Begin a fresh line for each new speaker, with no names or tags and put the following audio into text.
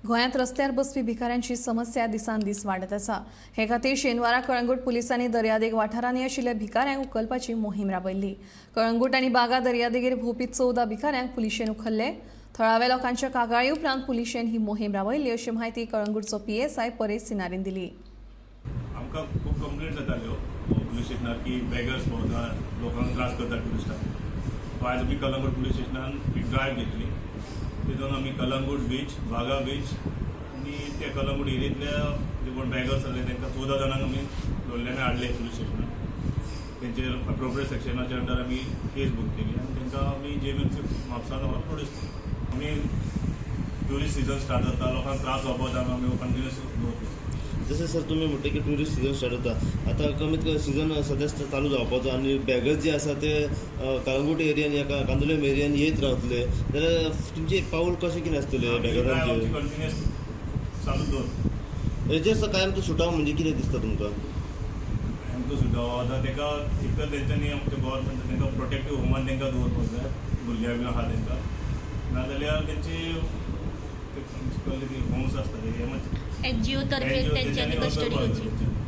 गोंयांत रस्त्यार बसपी भिकाऱ्यांची समस्या दिसान दीस वाडत आसा. हे खातीर शेनवारा कळंगूट पुलिसांनी दर्यादेग वाठारांनी आशिल्ल्या भिकाऱ्यांक उखलपाची मोहीम राबयल्ली. कळंगूट आनी बागा दर्यादेगेर भोंवपी 14 भिकाऱ्यांक पुलिशेन उखल्ले. थळाव्या लोकांच्या कागाळी उपरांत पुलिशेन ही मोहीम राबयल्ली, अशी म्हायती कळंगूटचो पीएसआय परेश सिनारीन दिली.
आमकां खूब कंप्लेंट जाताल्यो पुलीस स्टेशनार की बेगर्स भोंवता, लोकांक त्रास करता ट्युरिस्टांक. सो आयज आमी कलंगूट पुलीस स्टेशनान एक ड्रायव्ह घेतली. तितून आमी कलंगूट बीच, बागा बीच आनी ते कलंगूट एरियेंतल्या जे कोण बेगर्स आसले, तांकां 14 जाणांक आमी धरले आनी हाडले पुलीस स्टेशनार. तेंचेर अप्रोप्रिएट सेक्शनाच्या अंडर आमी केस बूक केली आनी तांकां आमी जीएमएमसी म्हापसान व्हरून प्रोड्यूस केली. आमी ट्युरिस्ट सिजन स्टार्ट जाता, लोकांक त्रास जावपाक जायना, आमी कंटिन्युअस दवरतले.
जशें सर तुमी म्हणटा की ट्युरिस्ट सिजन स्टार्ट जाता, आतां कमीत कमी सिजन सद्या चालू जावपाचो आनी बेगर्स जे आसा ते कळंगूट एरियान या कांदोलिम एरियान येत रावतले जाल्यार तुमचें पावल कशें कितें आसतलें बेगर्सांचेर?
कंटिन्युअस चालू दवर.
हेजेर सर कांय सुटाव म्हणजे कितें दिसता तुमकां?
आमचो सुटाव आतां ताका एक तर तेंच्यांनी आमच्या गव्हर्मेंट तांकां प्रोटेक्टीव होमान तांकां दवरपाक जाय, भुरग्यां बीन आहा तांकां. नाजाल्यार तेंची ते आमचे कसले ती होम्स आसता ते हे मातशे
एनजीओ तर्फे
NGO
त्यांच्यानी
तेंच्यांनी
कस्टडी
करपाक
घेवची.
जाय.